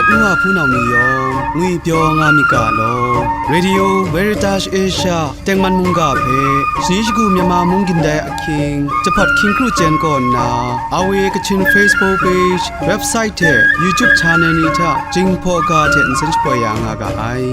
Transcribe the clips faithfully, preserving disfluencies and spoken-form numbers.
Ngu a hpunau ni yawng ngwipyaw nga myit ga law. Radio Veritas Asia tengman mungga hpe shani shagu Myanmar mung gindai ahkying, jahpat hkying kru chyen kaw nna, R V A Kachin Facebook page, website hte YouTube channel ni hta Jinghpaw ga hte nsen shapoi ya nga ga ai.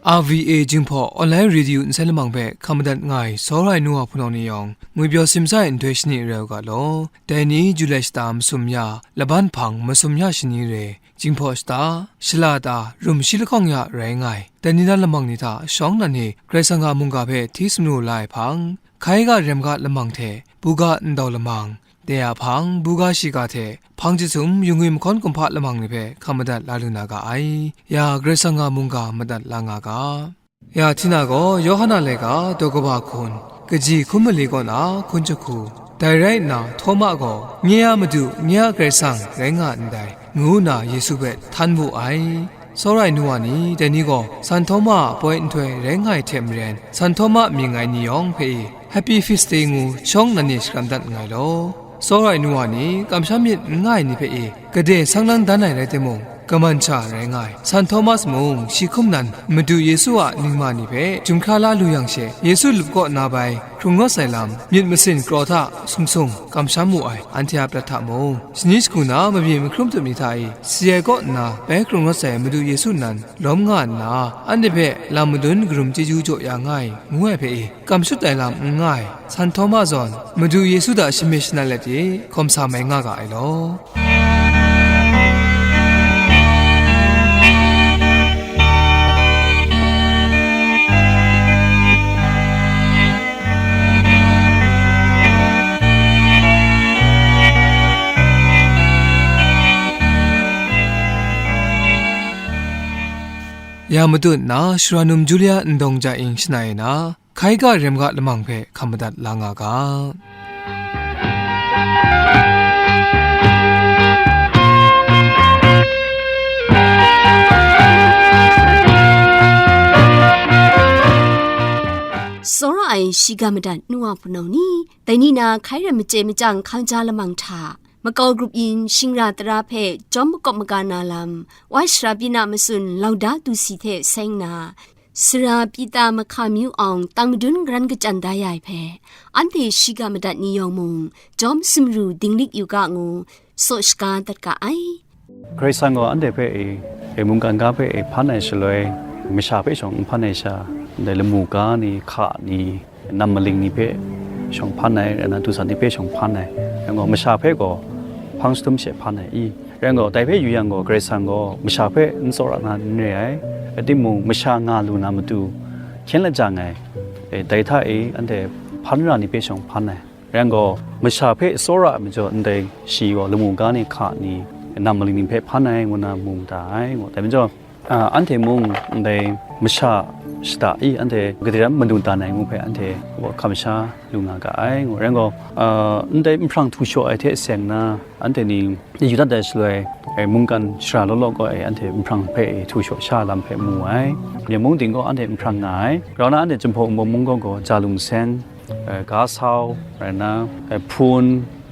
R V A Jinghpaw Online Radio nsen lamang hpe hkam madat nga ai, sawra ai nu wa hpunau ni yawng, ngwipyaw simsa ai nhtoi shani rai u ga law. Dai ni Julai shata masum ya, laban hpang masum ya shani re, Jinghpaw shata, shala ta, rum shi lahkawng ya rai nga ai. Dai ni na lamang ni hta shawng nan ni Karai Kasang a mungga hpe hti sumru la ai hpang, hkai ga rem ga lamang hte, buga ndau lamang, dai a hpang, buga shiga hte, hpang chyahtum, yungwi mahkawn kumhpa lamang ni hpe hkam madat la lu na ga ai. Ya Karai Kasang a mungga madat la nga ga. Ya Htina gaw Yawhan a laika daw kaba hkun, kaji hkun mali kaw na hkun jahku, dai rai nna Htawma gaw, "Nye a Madu, nye a Karai Kasang rai nga ndai," ngu nna Yesu hpe htan wu ai. Sawra ai nu wa ni, dai ni gaw San Htawma a poi nhtoi rai nga ai hte maren, San Htawma mying ai ni yawng hpe e, Happy Feast Day ngu shawng nan ni shakram dat nngai law. Sawra ai nu wa ni, kamsham myit n nga ai ni hpe e, gade sang lang dan ai rai timung, kaman sha rai nga ai. San Htawma mung shi hkum nan Madu Yesu a ningma ni hpe jum hkra la lu yang she, Yesu lup kaw na bai hkrung rawt ai lam, myit masin kraw hta sung sung kamsham mu ai, anhte a prat hta mung, shani shagu na mabyi mahkrum tup ni hta e, si ai kaw nna bai hkrung rawt ai Madu Yesu nan lawm nga nna, anhte hpe lam madun karum chyeju jaw ya nga ai, ngu ai hpe e, kam shut ai lam n nga ai, San Htawma zawn, Madu Yesu hta shame shana let e, hkawm sa mai nga ga ai law. Ya matut nna, Shara num Julia ndawng ja ing shana e na, hkai ga rem ga lamang hpe hkam madat la nga ga. Tsawra ai shiga madat nu wa hpunau ni, dai ni na hkai rai machye machyang hkang ja lamang hta, makau grup yin shingra tara hpe jawm makawp maga na lam, wai sara pyi na matsun lauda du si hte seng na, sara pyi ta mahka myu awng tang madun garan kachyan da ya ai hpe, anhte shiga madat ni yawng mung jawm sumru dinglik yu ga ngu, saw shaga dat ga ai. Karai Kasang gaw anhte hpe e, e mungkan ga hpe e hpan ai shaloi, masha hpe shawng n hpan ai sha, ndai lamu ga ni, hka ni, nam maling ni hpe shawng hpan ai, rai nna, dusan ni hpe shawng hpan ai, rai gaw, masha hpe gaw hpang jahtum she hpan ai i? Rai gaw, dai hpe yu yang gaw, Karai Kasang gaw masha hpe n tsawra na n re ai, rai timung, masha nga lu na matu, hkyen lajang ai, e, dai hta e anhte hpan ra ni hpe shawng hpan ai. Rai gaw, masha hpe tsawra ai majaw, ndai shi gaw lamu ga ni, hka ni, nam maling ni hpe hpan ai, ngu na mu mada ai, ngu. Dai majaw, a, anhte mung ndai masha shada i, anhte gade ram manu dan ai ngu hpe anhte gaw hkam sha lu nga ga ai, ngu. Rai gaw, a, ndai nhprang htu shaw ai hte seng na, anhte ni yu dat ai shaloi, e, mungkan shara law law gaw e, anhte nhprang hpe e htu shaw sha lam hpe mu ai. Myen mung ting gaw anhte nhprang nga ai. Grau na anhte Jinghpaw Wunpawng mung gaw gaw, ja lungseng, e, ga sau, rai nna, e, hpun,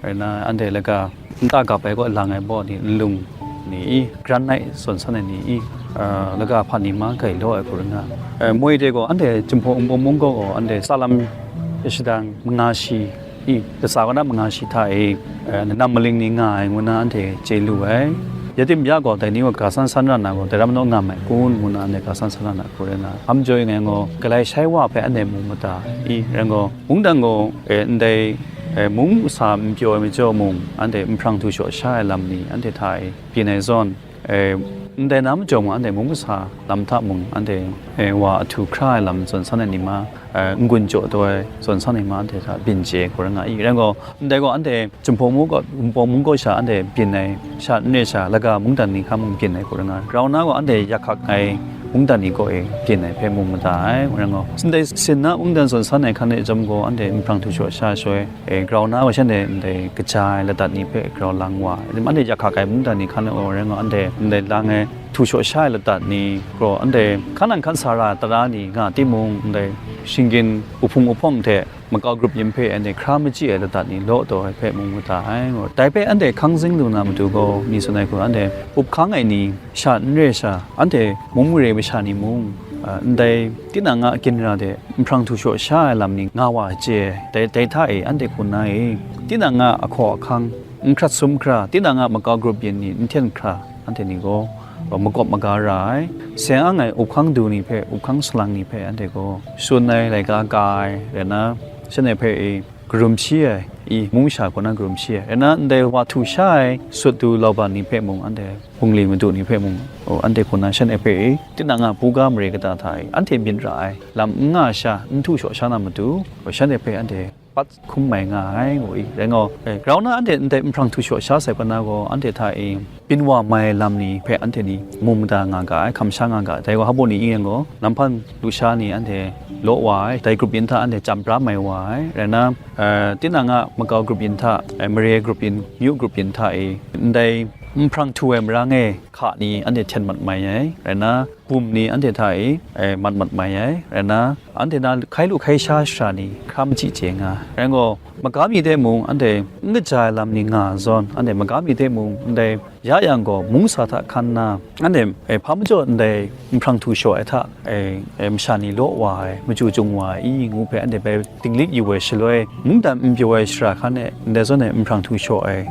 rai nna, anhte laga nta gap ai kaw lang ai baw ni, nlung ni i, granite zawn san ai ni i, e, laga hpa ni ma gai law ai hku rai nga. E, moi de gaw, anhte Jinghpaw Wunpawng mung gaw gaw, anhte tsa lam shadang manga shi i, latsa kaw na manga shi hta e, e, nam maling ni nga ai ngu na anhte chye lu ai. Ya tim ya gaw, dai ni gaw ga san san ra na gaw, dai ram naw nga mai kun, ngu na anhte ga san san ra na hku rai nga. Hkam jaw yu ngai gaw, galai shai wa hpe anhte mu mada i? Rai gaw, mungdan gaw, e, ndai, e, mung masa n pyaw ai majaw mung, anhte nhprang htu shaw sha ai lam ni anhte hta e byin ai zawn, e, ndai na majaw mung, anhte mung masa lam hta mung, anhte, e, wa ahtu hkra ai lam zawn san ai ni ma, e, n-gun jaw taw ai zawn san ai ni ma, anhte hta byin chye hku rai nga i? Rai gaw, ndai gaw anhte Jinghpaw mung kaw, Wunpawng mung kaw sha anhte byin ai, sha n re sha, laga mungdan ni hkra mung byin ai hku rai nga. Grau na gaw anhte yak hkak ai, mungdan ni kaw e byin ai hpe mu mada ai, ngu rai ngu. Ndai sin na mungdan zawn san ai hkan e chyawm gaw, anhte nhprang htu shaw sha ai shaloi, e, grau na wa shanhte ndai kaja ai ladat ni hpe grau lang wa ai, anhte yak hkak ai mungdan ni hkan e gaw rai ngu, anhte ndai lang ai htu shaw sha ai ladat ni gaw, anhte hkan nang hkan sa ra ai tara ni nga timung, ndai shinggan uhpung uhpawng hte makau grup yin hpe anhte hkra machyi ai ladat ni law taw ai hpe mu mada ai, ngu. Dai hpe anhte hkang zing lu na matu gaw, mi tsun ai hku, anhte up hkang ai ni sha n re sha, anhte mung mare masha ni mung, a, ndai tinang a ginra de nhprang htu shaw sha ai lam ni nga wa ai chye ai. Dai, dai hta e anhte hku na e, tinang a ahkaw ahkang, n hkrat sum hkra, tinang a makau grup yin ni n hten hkra, anhte ni gaw makawp maga ra ai. Seng ang ai up hkang du ni hpe, up hkang salang ni hpe anhte gaw tsun ai laika ka ai, rai nna, shanhte hpe e karum shi ai, i mung masha kaw na karum shi ai, rai nna, ndai wa htu sha ai sut du lauban ni hpe mung, anhte bungli madu ni hpe mung, o, anhte kaw na shanhte hpe e tinang a buga mare kata hta e anhte myit ra ai lam n nga sha, n htu shaw sha na matu, o, shanhte hpe anhte pat hkum mai nga ai, ngu i. Rai ngu, e, grau na anhte ndai nhprang htu shaw sha sai hpang na gaw, anhte hta e byin wa mai lam ni hpe anhte ni mu mada nga ga ai, hkam sha nga ga ai. Dai gaw, hpa ni ing yang gaw, lam hpan lusha ni anhte law wa ai, dai grup yin hta anhte chyam pra mai wa ai, rai nna, e, tinang a makau grup yin hta, e, mare grup yin, myu grup yin hta e, ndai nhprang htu ai marang e hka ni anhte hten mat mai ai, rai nna, bum ni anhte hta e, e, mat mat mai ai, rai nna, anhte na hkai lu hkai sha shara ni hkra machyi chye nga ai. Rai ngu, maga mi hte mung anhte n kaja ai lam ni nga ai zawn, anhte maga mi hte mung ndai ya yang gaw, mung sa hta hkan nna, anhte, e, hpa majaw ndai nhprang htu shaw ai hta, e, e, masha ni law wa ai, machyu cung wa ai i, ngu hpe anhte bai dinglik yu ai shaloi, mungdan n pyaw ai shara hkan e ndai zawn e nhprang htu shaw ai,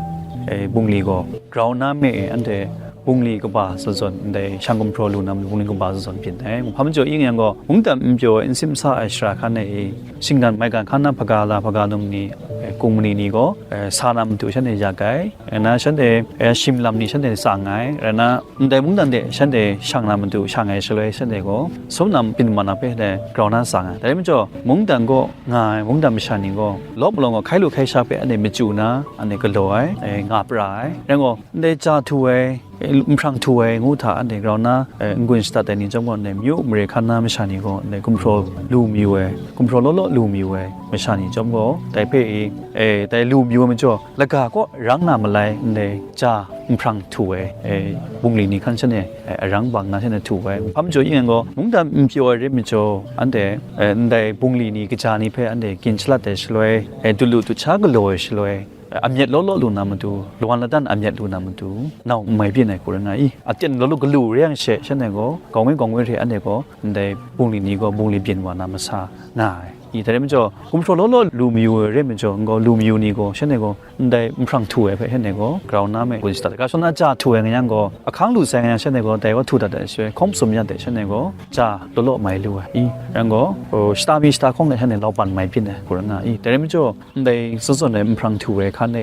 e, bungli gaw grau na me e, anhte bungli kaba zawn zawn, ndai shang gumhpraw lu na bungli kaba zawn zawn byin ai. Hpa majaw ing yang gaw, mungdan n pyaw ai, n sim sa ai shara hkan e, shinggan maigan hkan na hpaga la hpaga num ni, e, kungmali ni gaw, e, sa na matu shanhte yak ai. E, na shanhte, e, shim lam ni shanhte tsang ai. Rai nna, ndai mungdan de shanhte shang na matu shang ai shaloi, shanhte gaw sum na byin mat na hpe dai grau na tsang ai. Dai majaw, mungdan kaw nga ai mungdan masha ni gaw, lawp malawng gaw hkai lu hkai sha hpe anhte machyu na, anhte galaw ai, e, nga pra ai. Rai ngu, ndai ja htu ai, e, nhprang htu ai ngu hta anhte grau na, e, n-gun shadat ai ni chyawm gaw, ndai myu mare hkan na masha ni gaw, ndai gumhpraw lu mayu ai, gumhpraw law law lu mayu ai masha ni chyawm gaw, dai hpe e, e, dai lu mayu ai majaw, laga kaw rang na malai, ndai ja nhprang htu ai, e, bungli ni hkan shanhte, e, arang bang na shanhte htu ai. Hpa majaw ing yang gaw, mungdan n pyaw ai rai majaw, anhte, e, ndai bungli ni kaja ni hpe anhte gin shalat ai shaloi, e, dut lu dut sha galaw ai shaloi, amyat law law lu na matu, lawan ladan amyat lu na matu, nau n mai byin ai hku rai nga i. Aten law lu galu re yang she, shanhte gaw, gawngngu gawngngu hte anhte gaw, ndai bungli ni gaw bungli byin wa na masa nga ai. I, dai rai majaw, gumhpraw law law lu mayu ai rai majaw, n gaw lu mayu ni gaw, shanhte gaw, ndai nhprang htu ai hpe shanhte gaw, grau na me gun shadat ai. Ga shawng na ja htu ai nga yang gaw, ahkang lu sai nga yang shanhte gaw, dai gaw htu dat ai shaloi, hkawm sum ya de shanhte gaw, ja law law mai lu ai. I, yang gaw, o, shata mi shata hkawng de shanhte lauban mai byin ai hku rai nga i. Dai rai majaw, ndai zawn zawn ai nhprang htu ai hkan e,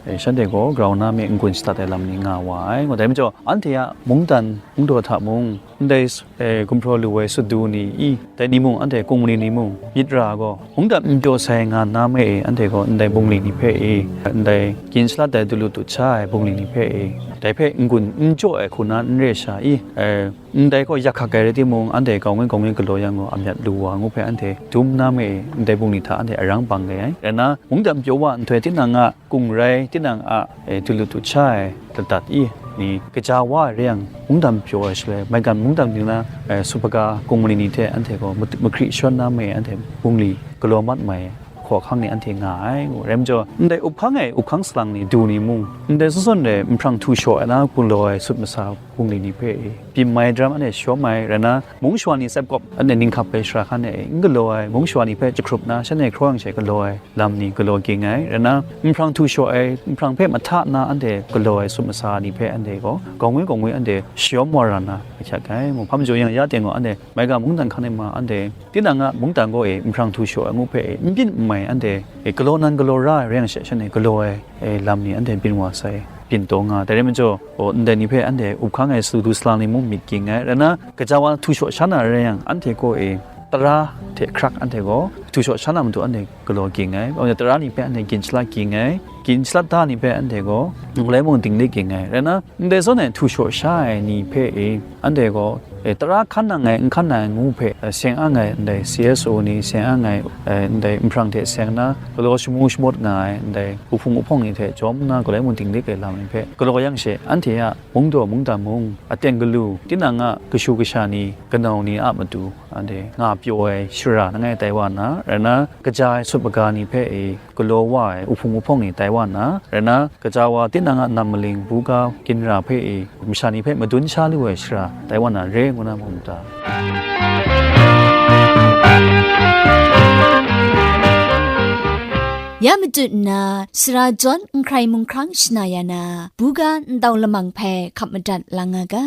e, shanhte gaw grau na me n-gun shadat ai lam ni nga wa ai. Ngu dai majaw, anhte a mungdan mungdaw hta mung, ndai, e, gumhpraw lu ai sut du ni i, dai ni mung, anhte kungmali ni mung, myit ra gaw, mungdan n pyaw sai nga na me e, anhte gaw ndai bungli ni hpe e, ndai gin shalat ai dut lu dut sha ai bungli ni hpe e, dai hpe n-gun n jaw ai hku na n re sha i, e, ndai gaw yak hkak ai rai timung, anhte gawngngu gawngngu galaw yang gaw, amyat lu wa ngu hpe anhte dum na me e, ndai bungli hta anhte arang bang re ai. Rai nna, mungdan pyaw wa nhtoi tinang a kung rai, tinang a, e, dut lu dut sha ai ladat i, ni kaja wa ai rai yang, mungdan pyaw ai shaloi, maigan mungdan ni na, e, suhpaga kungmali ni hte anhte gaw mat-, mahkri shawn na me e, anhte bungli galaw mat mai ai hkaw hkang ni anhte nga ai, ngu rai majaw, ndai up hkang ai, up hkang salang ni du ni mung, ndai zawn zawn rai nhprang htu shaw ai na galaw ai sut masa bungli ni hpe e, byin mai daram anhte shawm ai, rai nna, mung shawa ni tsep kawp anhte ninghkap ai shara hkan e, n galaw ai, mung shawa ni hpe jahkrup na, shanhte hkraw yang she galaw ai lam ni galaw ging ai, rai nna, nhprang htu shaw ai, nhprang hpe mahta na anhte galaw ai sut masa ni hpe anhte gaw, gawngngu gawngngu anhte shayawm wa ra na ahkyak ai, ngu hpa majaw yang, ya teng gaw anhte maiga mungdan hkan e ma anhte, tinang a mungdan kaw e nhprang htu shaw ai ngu hpe e, n byin n mai anhte e, galaw nan galaw ra ai rai yang she, shanhte galaw ai, e, lam ni anhte byin wa sai, byin taw nga ai. Dai rai majaw, o, ndai ni hpe anhte up hkang ai sut du salang ni mung myit ging ai, rai nna, kaja wa htu shaw sha na rai yang, anhte kaw e tara hte hkrak anhte gaw htu shaw sha na matu anhte galaw ging ai. Kaw tara ni hpe anhte gin shalat ging ai, gin shalat da ni hpe anhte gaw ngu lai mung dinglik ging ai. Rai nna, ndai zawn e htu shaw sha ai ni hpe e, anhte gaw, E, tara hkan nang ai, n hkan nang ai ngu hpe, e, seng ang ai ndai C S O ni, seng ang ai, e, ndai nhprang hte seng na, galaw shamu shamawt nga ai ndai uhpung uhpawng ni hte jawm nna, galai mung dinglik ai lam ni hpe galaw yang she, anhte a mungdaw mungdan mung, aten galu, tinang a kashu kasha ni, kanau ni a matu, anhte nga pyaw ai shara langai tai wa nna, rai nna, kaja ai sut maga ni hpe e, galaw wa ai uhpung uhpawng ni tai wa nna, rai nna, kaja wa tinang a nam maling buga ginra hpe e, masha ni hpe madun sha lu ai shara tai wa na re ngu na mu n ta? Ya matut nna, sara jawn n hkrai mung hkrang shana ya na, buga ndau lamang hpe hkap madat la nga ga.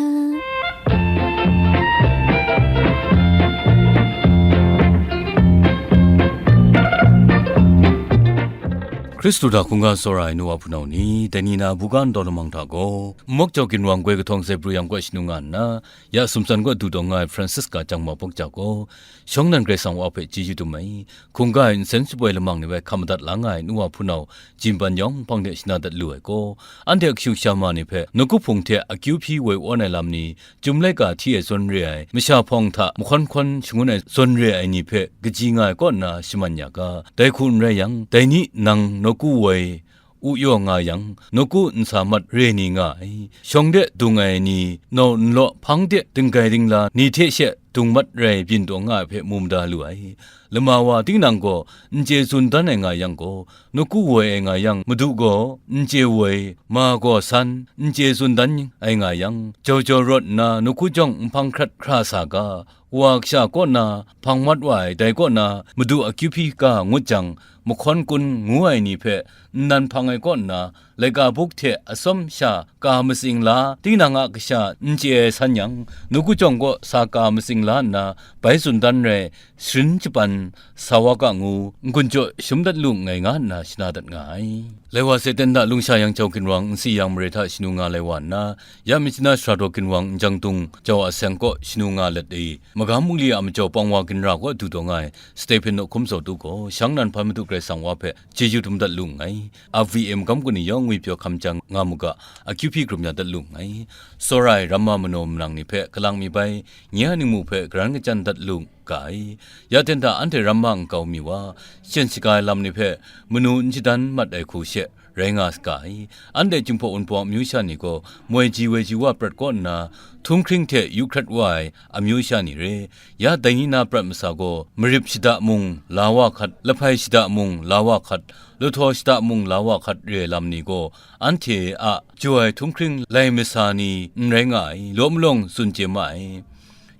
Hkristu hta hkungga tsawra ai nu wa hpunau ni, dai ni na buga ndau lamang hta gaw, Nmawk Jau Ginwang goi kahtawng zaibru yang kaw shanu nga nna, ya sumsan kaw du taw nga ai Francisca Chyang Mabawk Jau gaw, shawng nnan Karai Kasang wa hpe chyeju dum ai, hkungga ai nsen shapoi lamang ni hpe hkam madat la nga ai nu wa hpunau, Jin Ban yawng hpang de shana dat lu ai gaw, anhte a kashu kasha ma ni hpe nawku hpung hte akyu hpyi woi awn ai lam ni, Chyum laika hti ai zawn re ai, masha hpawng hta mahkawn hkawn shangun ai zawn re ai ni hpe kaji nga ai kaw nna shaman ya ga. Dai hku n rai yang, dai ni nang nawku woi u yaw nga yang, nawku nsa mat re ni nga ai. Shawng de dung ai ni, naw nlaw hpang de dinggai dingla ni hte she dung mat rai byin taw nga ai hpe mu mada lu ai. Lama wa tinang gaw n chye tsun dan ai nga yang gaw, nawku woi ai nga yang, madu gaw n chye woi, ma gaw san, n chye tsun dan ai nga yang, jau jau rawt nna nawku jawng nhpang hkrat hkra sa ga, wa kasha kaw na hpang mat wa ai, dai kaw na madu akyu hpyi ga ngut jang, mahkawn kun ngu ai ni hpe nnan hpang ai kaw nna, laika buk hte atsawm sha ka matsing la, tinang a kasha n chye ai san yang, nawku jawng kaw sa ka matsing la nna, bai tsun dan rai, sharin shapan sa wa ga ngu, n-gun jaw shum dat lu nngai nga nna shana dat nga ai. Lai wa se ten da lungsha yang jau ginwang nsi yang mare hta shanu nga lai wa nna, ya Myitkyina Sarato ginwang njang dung jau aseng kaw shanu nga let e, magam bungli a majaw pawng wa ginra kaw du taw nga ai Stephen Nawhkum Zawtu gaw, shang nan hpan Madu Karai Kasang wa hpe chyeju dum dat lu nngai. A V M gam gun ni yawng ngwipyaw hkam jang nga mu ga, akyu hpyi hkrum ya dat lu nngai. Tsawra ai ramma manaw manang ni hpe kalang mi bai, nye a ningmu hpe karan kachyan dat lu ga ai. Ya ten hta anhte ramma nkau mi wa, shachyen shaga ai lam ni hpe manu n shadan mat ai hku she rai nga saga ai. Anhte Jinghpaw Wunpawng amyu sha ni gaw moi ji woi ji wa prat kaw nna, htunghkring hte yu hkrat wa ai amyu sha ni re. Ya dai ni na prat masa gaw, marip shada mung la wa hkat, lahpai shada mung la wa hkat, lahtaw shada mung la wa hkat re ai lam ni gaw, anhte a jaw ai htunghkring lai masa ni n rai nga ai, law malawng tsun chye ma ai.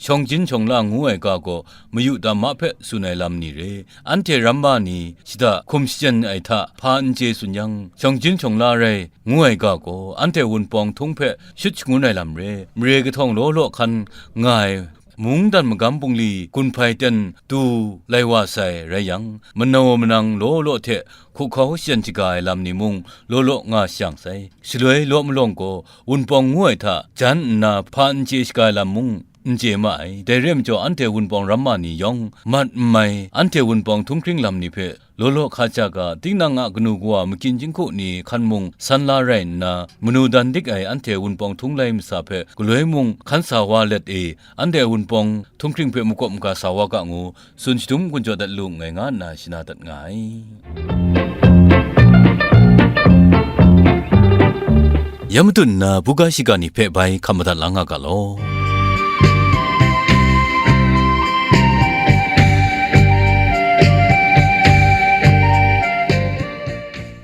Shawng jin shawng la ngu ai ga gaw, mayu dama hpe tsun ai lam ni re. Anhte ramma ni shada hkum shachyen ai hta hpa n chye tsun yang, shawng jin shawng la rai ngu ai ga gaw, anhte Wunpawng htung hpe shut shangun ai lam re. Mare kahtawng law law hkan nga ai mungdan magam bungli gun hpai ten du lai wa sai rai yang, manaw manang law law hte hkuhkau shachyen shaga ai lam ni mung law law nga shang sai. Shaloi law malawng gaw Wunpawng ngu ai hta jan nna hpa n chye shaga ai lam mung n chye ma ai. Dai re ai majaw, anhte Wunpawng ramma ni yawng mat n mai, anhte Wunpawng htunghkring lam ni hpe law law hka ja ga, tinang a kanu kawa makyin jinghku ni hkan mung san la rai nna, manu dan dik ai anhte Wunpawng htung lai masa hpe galoi mung hkan sa wa let e, anhte Wunpawng htunghkring hpe makawp maga sa wa ga ngu, tsun shadum gun jaw dat lu nngai nga nna shana dat nga ai. Ya matut nna buga shiga ni hpe bai hkam madat la nga ga law.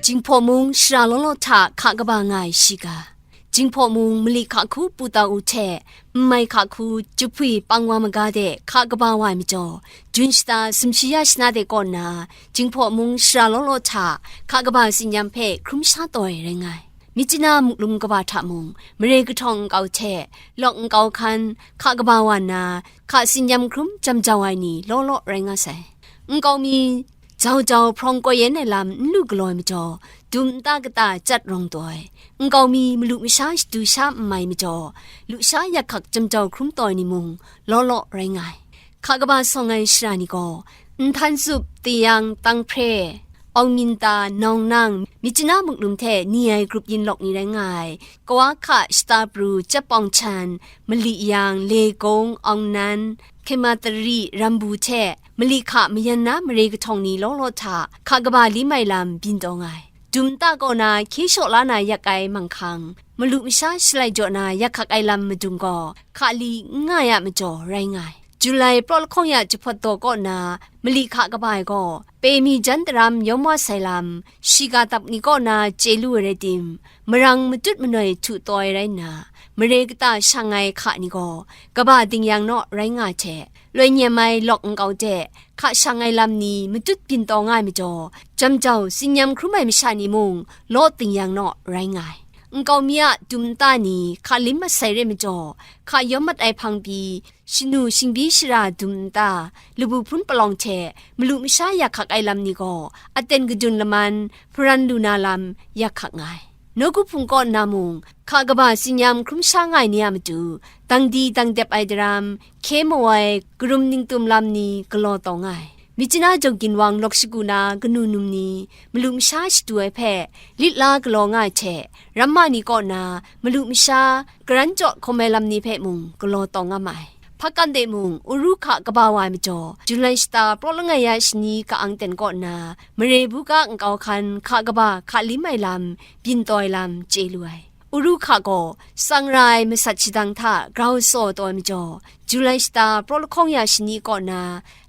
Jinghpaw mung shara law law hta hka kaba nga ai shiga. Jinghpaw mung mali hka hku pu tau u hte, n mai hka hku jahpwi pang wa maga de hka kaba wa ai majaw, jun shata sumshi ya shana de kaw nna, Jinghpaw mung shara law law hta hka kaba tsinyam hpe hkrum sha taw ai rai nga ai. Myitkyina muklum kaba hta mung, mare kahtawng nkau hte lawk nkau hkan hka kaba wa nna, hka tsinyam hkrum jam jau ai ni law law rai nga sai. Nkau mi jau jau hprawng koi yen ai lam n lu galaw ai majaw, dum nta kata chyat rawng taw ai. Nkau mi malu masha shadu sha n mai majaw, lusha yak hkak jam jau hkrum taw ai ni mung law law rai nga ai. Hka kaba sawng ai shara ni gaw, nhtan tsup, tayang, tang hpre, Aung Minta, Nawng Nang, Myitkyina Muklum hte ni ai grup yin lawk ni rai nga ai. Kawa hka shata pru, Chyap Pawng Chan, Mali Yang, Le Gong, Aung Nan, Hkema Tari, Rambu hte mali hka mayan na mare kahtawng ni law law hta hka kaba lim ai lam byin taw nga ai. Dum nta kaw na hkye shaw la na yak ai manghkang, malu masha shalai jaw na yak hkak ai lam madung gaw, hka li n nga ya majaw rai nga ai. Julai praw lahkawng ya jahpawt daw kaw na mali hka kaba ai gaw, Pemi jan daram yawm wa sai lam, shiga tap ni kaw na chye lu ai rai tim, marang matut manoi htu taw ai rai nna, mare kata shang ai hka ni gaw, kaba ding yang naw rai nga ai hte, loi nyem ai lawk nkau de, hka shang ai lam ni matut byin taw nga ai majaw, jam jau, tsin-yam hkrum ai masha ni mung law ding yang naw rai nga ai. Nkau mi a dum nta ni hka lim masai re majaw, hka yawm mat ai hpang pyi, shanu shingbyi shara dum nta, labu hpun palawng hte malu masha yak hkak ai lam ni gaw, aten kadun laman, hparan lu na lam yak hkak nga ai. Nawku Hpung kaw nna mung, hka kaba tsin-yam hkrum sha nga ai ni a matu, dang di dang dep ai daram, hkye mawai, karum ningtum lam ni galaw taw nga ai. Myitkyina Jawk Ginwang lawk shagu na kanu num ni, malu masha shadu ai hpe, lit la galaw nga ai hte, ramma ni kaw na, malu masha, karan jaw hkawm ai lam ni hpe mung galaw taw nga ma ai. Hpakan de mung, Uru hka kaba wa ai majaw, Julai shata praw langai ya shani ka-ang ten kaw na, mare buga nkau hkan hka kaba hka lim ai lam, byin taw ai lam chye lu ai. Uru hka gaw, tsang ra ai masat shadang hta grau tsaw taw ai majaw, Julai shata praw lahkawng ya shani kaw na,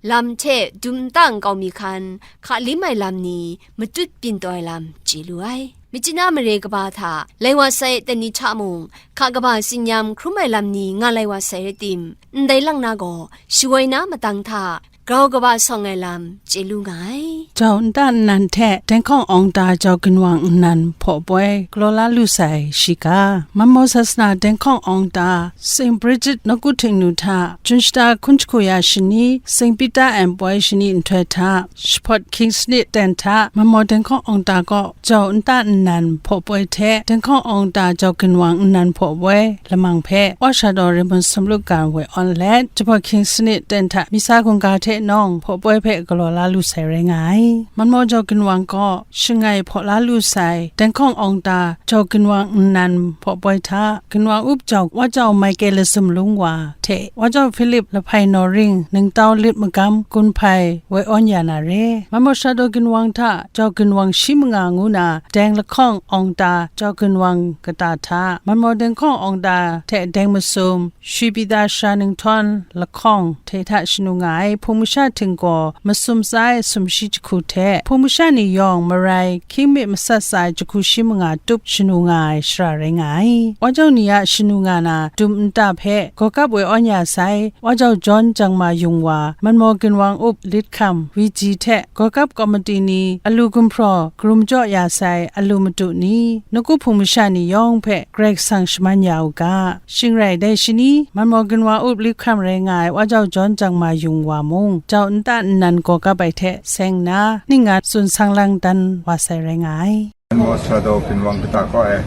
lam hte dum nta nkau mi hkan hka lim ai lam ni matut byin taw ai lam chye lu ai. Myitkyina mare kaba hta lai wa sai ai ten ni hta mung, hka kaba tsin-yam hkrum ai lam ni nga lai wa sai rai tim, ndai lang na gaw, shawoi na matang hta grau kaba sawng ai lam chye lu nga ai. Jau nta nnan hte Denghkawng Awng Ta Jau Ginwang nnan hpaw poi galaw la lu sai shiga, Manmaw sasana Denghkawng Awng Ta, Saint Bridget nawku htingnu hta, Jun shata hkun jahku ya shani, Saint Peter and poi shani nhtoi hta, Shapawt hkying sanit ten hta, Manmaw Denghkawng Awng Ta kaw jau nta nnan hpaw poi hte, Denghkawng Awng Ta Jau Ginwang nnan hpaw poi lamang hpe, Wa Sha Daw Raymond Sumluk Gan woi awn let, Jahpawt hkying sanit ten hta, Misa hkungga hte nawng hpaw poi hpe galaw la lu sai rai nga ai. Manmaw Jau Ginwang kaw, shangai hpaw la lu sai, Denghkawng Awng Ta Jau Ginwang nnan hpaw poi hta, Ginwang up jau Wa Jau Michael Lasum Lung Wa hte Wa Jau Philip Lahpai Nawring Ningtau Lit Magam Gun Hpai woi awn ya na re. Manmaw Sha Daw Ginwang hta Jau Ginwang shi manga ngu na Deng Lahkawng Awng Ta Jau Ginwang kata hta, Manmaw Denghkawng Awng Ta hte Deng Masum, Shwi Pita Sha Ninghtawng Lahkawng hte hta shanu nga ai hpung masha htinggaw masum tsa ai sumshi jahku hte, hpung masha ni yawng marai hkying myit masat tsa ai jahku shi manga tup shanu nga ai shara rai nga ai. Wa Jau ni a shanu nga na dum nta hpe Gawkap woi awn ya sai, Wa Jau John Jangma Yung Wa, Manmaw Ginwang up Lit Hkam, Wi Ji hte Gawkap Komiti ni alu gumhpraw karum jaw ya sai alu madu ni, nawku hpung masha ni yawng hpe Karai Kasang shaman ya u ga. Shing rai dai shani, Manmaw Ginwang up Lit Hkam rai nga ai Wa Jau John Jangma Yung Wa mung, jau nta nnan gaw kap ai hte seng nna, ning nga tsun sang lang dan wa sai rai nga ai. Manmaw Sha Daw Ginwang kata kaw e,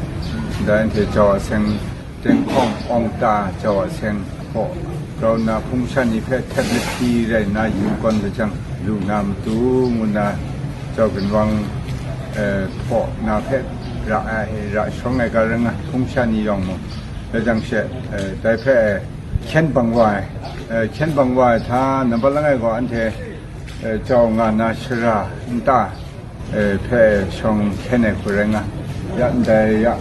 dai anhte jau a seng, Denghkawng Awng Ta jau a seng hpaw, grau nna hpung masha ni hpe htet lahti rai nna yu kawn lajang, lu na matu ngu nna, Jau Ginwang, eh, hpaw na hpe ra ai, ra shawng ai ga rai nga, hpung masha ni yawng mung, rai jang she, eh, dai hpe, eh, hkyen bang wa ai, eh, hkyen bang wa ai hta, nambat langai gaw anhte, eh, jau nga na shara nta, eh, hpe shawng hkyen ai hku rai nga, ya ndai ya,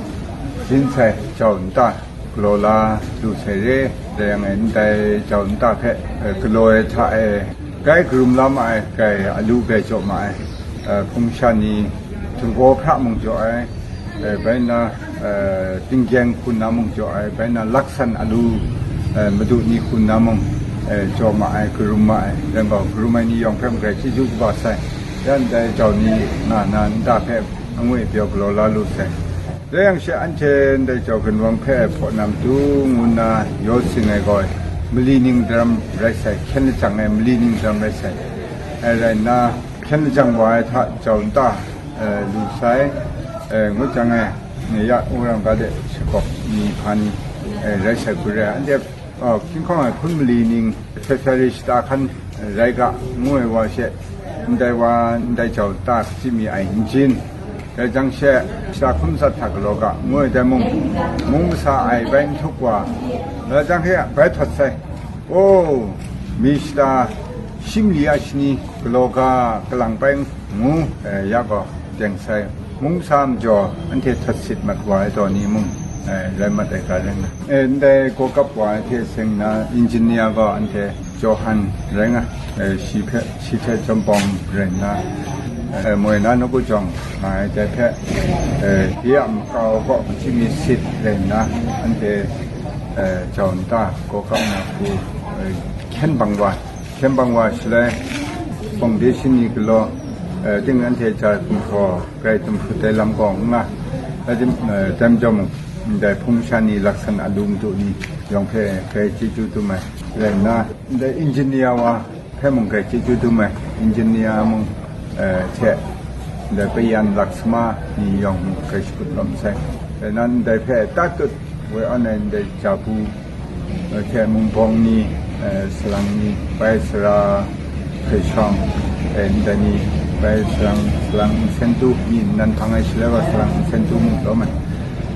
byin sai jau nta, galaw la lu sai re, dai yang e ndai jau nta hpe, eh, galaw ai hta e, grai karum la ma ai, grai alu grai jaw ma ai, eh, hpung masha ni, htinggaw hpra mung jaw ai, eh, bai nna, eh, tinggyeng hku nna mung jaw ai, bai nna laksan alu, eh, madu ni hku nna mung, eh, jaw ma ai, karum ma ai, rai gaw, karum ai ni yawng hpe mung grai chyeju kaba sai, ya ndai jau ni nga na nta hpe angwi pyaw galaw la lu sai. Dai yang she anhte ndai jau ginwang hpe hpaw na matu ngu nna yaw sing ai gaw, mali ning daram rai sai, hkyen lajang ai mali ning daram rai sai. Ai rai nna, hkyen lajang wa ai hta jau nta, eh, lu sai, eh, ngut jang e, ya wurang ga de shakawp ni hpa ni, eh, rai sai hku re ai. Anhte, oh, hkying hkawng ai hpun mali ning, hpye hpye re shata hkan rai ga, ngu ai wa she, Ndai wa, ndai jau ta kaji mi ai n jin, dai jang she, shara hkum sat hta galaw ga, ngu ai dai mung, mung masa ai bai n htuk wa, dai jang she bai htawt sai. O, mi shata shi mali a shani galaw ga, kalang bai ngu, eh, ya gaw, teng sai. Mung sa majaw, anhte htawt sit mat wa ai taw ni mung, eh, rai mat ai ga rai nga. Eh, ndai gawkap wa ai hte seng na, engineer gaw anhte Johan rai nga. Eh, shi hpe, shi hte Chyawm Pawng rai nna, eh, moi na nawku jawng nga ai dai hpe, eh, de a makau kaw kaji mi sit rai nna, anhte, eh, jau nta gawkap na hku, eh, hkyen bang wa, hkyen bang wa shaloi, foundation ni galaw, eh, ting anhte ja gumhpraw, grai tumhprut ai lam gaw n nga, rai tim, eh, dai majaw mung, ndai hpung sha ni laksan a lu madu ni yawng hpe grai chyeju dum ai rai nna, ndai engineer wa hpe mung grai chyeju dum ai, engineer mung, eh, hte ndai Payan Laksama ni yawng mung grai shakut lawm sai. Rai nna, ndai hpe tatut woi awn ai ndai jabu, eh, hte mung bawng ni, eh, salang ni, bai sara hpe shawng, eh, ndai ni, bai salang, salang nsen tu, mi nnan hpang ai shaloi wa salang nsen tu mung taw man,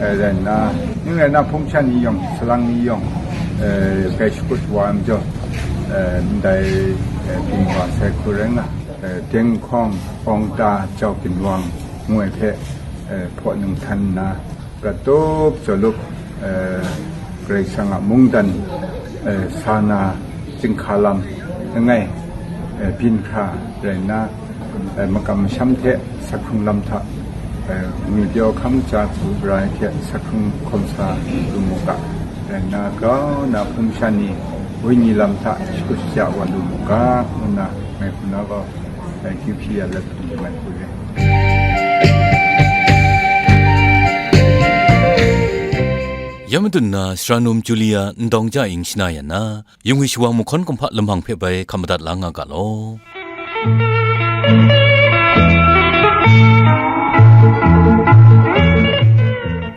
eh, rai nna, ning rai nna, hpung sha ni yawng, salang ni yawng, eh, grai shakut wa ai majaw, eh, ndai, eh, byin wa sai hku rai nga, eh, Denghkawng, Awngta, Jau Ginwang ngu ai hpe, eh, hpaw nang htan nna, Prat tup jaw lup, eh, Karai Kasang a mungdan, eh, sa na chyinghka lam langai, eh, byin hkra rai nna, eh, makam masham hte sakhkrung lam hta, eh, ngwi pyaw hkam kaja hku bra ai hte sakhkrung hkawm sa lu mu ga, rai nna grau na hpung sha ni wenyi lam hta shakut shaja wa lu mu ga, ngu nna ngai hku na gaw, eh, kyu hpyi ya let hpung mai hku re. Ya madun na, sara num Julia Ndawng Ja Ying shana yan na, yung ai shawang mahkawn kumhpa lamang hpe bai hkap madat la nga ga law.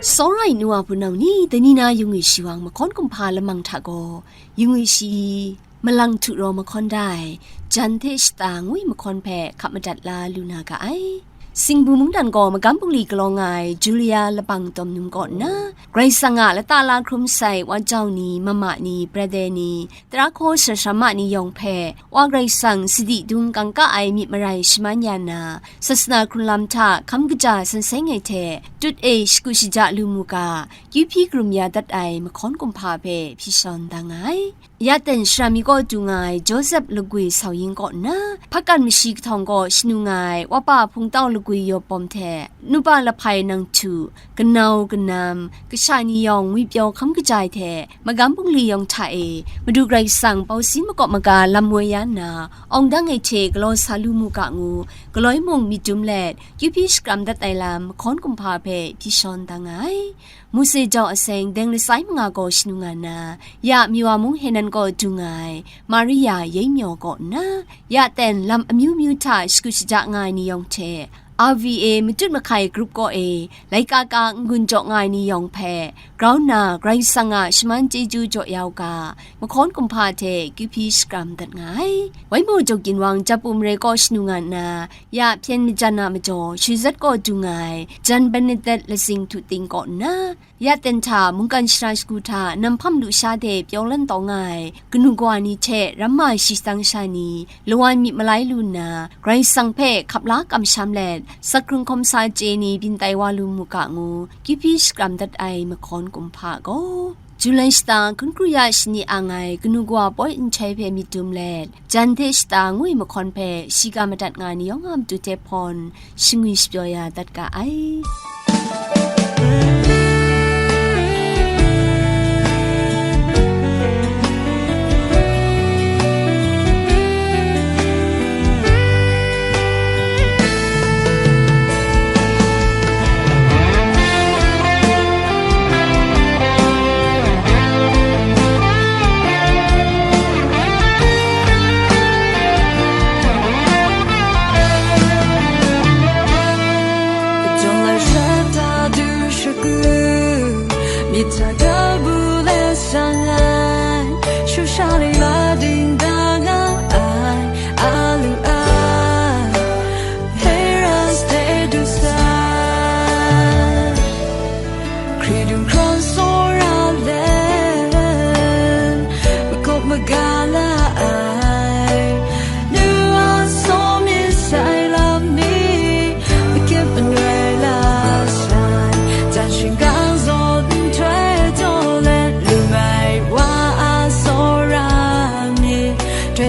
Sawra ai nu a hpunau ni, dai ni na yung ai shawang mahkawn kumhpa lamang hta gaw, yung ai shi, malang htu raw mahkawn da ai, jan hte shata ngwi mahkawn hpe hkap madat la lu na ga ai. Singbu mungdan gaw magam bungli galaw nga ai Julia labang tawn num kaw nna, Karai Kasang a lata la hkrum sai wa jau ni, mama ni, brother ni, tara hkaw sara sara ma ni yawng hpe, Wa Karai Kasang sadi dung kangka ai myit marai shaman ya na, sasana hkrun lam hta hkam kaja san seng ai hte, tut e shakut shaja lu mu ga, kyu hpyi karum ya dat ai mahkawn kumhpa hpe hpyi shawn da nga ai. Ya ten shara mi kaw du nga ai Josep lagwi sau yin kaw nna, hpakan mashi kahtawng kaw shanu nga ai wapa hpungtau lagwi yaw pawm hte, nupa lahpai nang htu, kanau kanam, kasha ni yawng ngwi pyaw hkam kaja ai hte, magam bungli yawng hta e, Madu Karai Kasang bau sin makawp maga lam woi ya nna, awng dang ai hte galaw sa lu mu ga ngu, galoi mung myit dum let, kyu hpyi shakram dat ai lam mahkawn kumhpa hpe hpyi shawn da nga ai. Mose jau aseng deng lasai manga gaw shanu nga nna, ya Miwa mung Henan kaw du nga ai Maria Yei Myaw kaw nna, ya ten lam amyu myu hta shakut shaja nga ai ni yawng hte, R V A matut mahkai grup kaw e laika ka n-gun jaw nga ai ni yawng hpe, grau nna Karai Kasang a shaman chyeju jaw ya u ga, mahkawn kumhpa hte kyu hpyi shakram dat nga ai. Waimaw Jau Ginwang Japu mare kaw shanu nga nna, ya hpyen majan a majaw Shizat kaw du nga ai Jan Benedet lasing htu ting kaw nna, ya ten hta mungkan shara shagu hta nam hpam lusha de pyaw lan taw nga ai kanu kawa ni hte ramma shi shadang sha ni, lawan myit malai lu nna, Karai Kasang hpe hkap la kamsham let, sakhkrung hkawm sa chye ni byin tai wa lu mu ga ngu, kyu hpyi shakram dat ai mahkawn kumhpa gaw, Julai shata hkun kru ya shani ang ai kanu kawa poi nhtoi hpe myit dum let, jan hte shata ngwi mahkawn hpe shiga madat nga ni yawng a matu hte hpawn, shingwi shapyaw ya dat ga ai.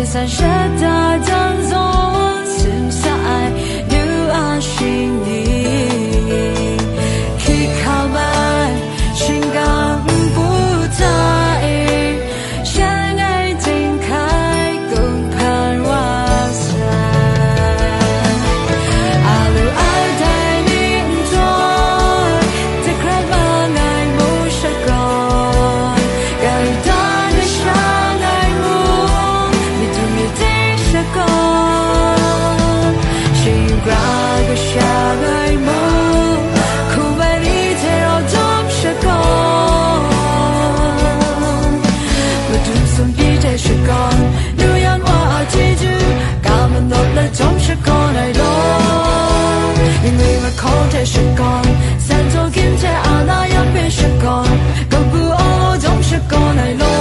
San shada jan zawn, simsa ai nu a shing ni, hkrik hkam ai shingkang npu hta e, shang ai dinghkai kung hpan wa sai. A lu a dai ni nhtoi, dakrat mang ai mu shakawn, gari dan kashang ai mung, myit dum myit ting shakawn, shinggra kashang ai mung, hkum ai ni hte rau jawm shakawn, madu sumpi hte shakawn, nu yan wa a chyeju, ga manawt let jawm shakawn ai law, ning ngwi mahkaw hte shakawn, san taw gyin hte a na yan hpe shakawn, kabu aw jawm shakawn ai law.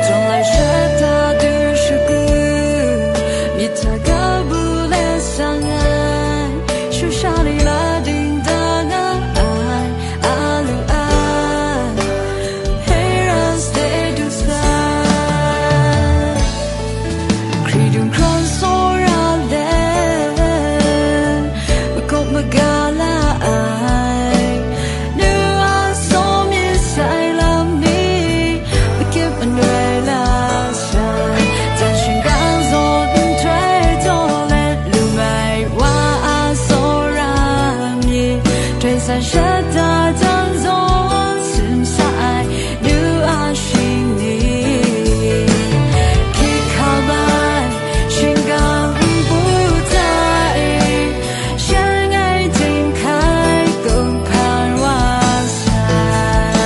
Jawng lai shata du shagu, myit hta kabu let sang ai, shusha ni la ding da nga ai, a lu ai, Heran stay du sai. Hkri dung hkrawn tsawra let, makawp maga la ai, nu a saw myit sai lam ni, makip manoi la sai, jan shingkang zawn nhtoi taw let, lu mai wa a tsawra mi, htoi san shata jan zawn, simsa ai nu a shing ni, hkrik hkam ai shingkang npu hta e, shang ai dinghkai kung hkan wa sai.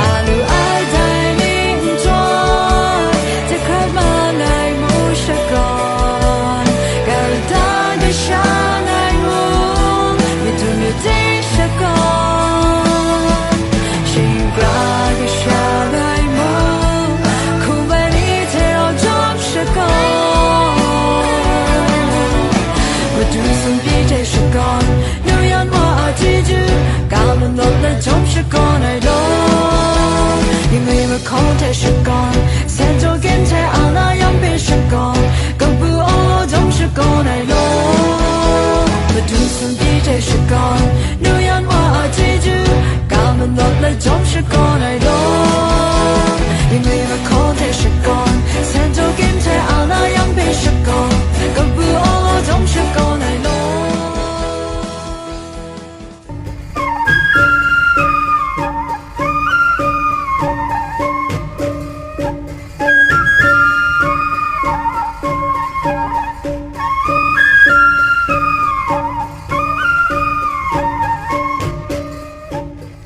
A lu ai dai ni nhtoi, dakrat mang ai mu shakawn, gari dan kashang ai mung, myit dum myit ting shakawn, shingkra kashang ai mung, hkum ai ni hte rau jawm shakawn, madu sumpi hte shakawn, nu yan wa a chyeju, ga manawt let jawm shakawn ai law, ning ngwi mahkaw hte shakawn, san taw gyin hte a na yan hpe shakawn, kabu aw jawm shakawn ai law, madu sumpi hte shakawn, nu yan wa a chyeju, ga manawt let jawm shakawn ai law, ning ngwi mahkaw hte shakawn, san taw gyin hte a na yan hpe shakawn, kabu aw jawm shakawn ai law.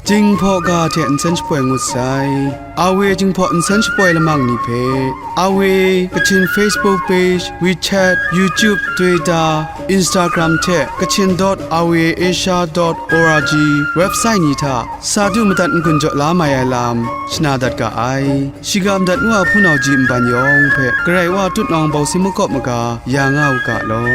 Jinghpaw ga hte nsen shapoi ngut sai. Awe Jinghpaw nsen shapoi lamang ni hpe, Awe Kachin Facebook page, WeChat, YouTube, Twitter, Instagram hte Kachin dot awe asia dot org website ni hta sa du madat n-gun jaw la mai ai lam shana dat ga ai. Shiga madat ngu a hpunau ji nban yawng hpe Karai Wa tutnawng bawsi makawp maga ya nga u ga law.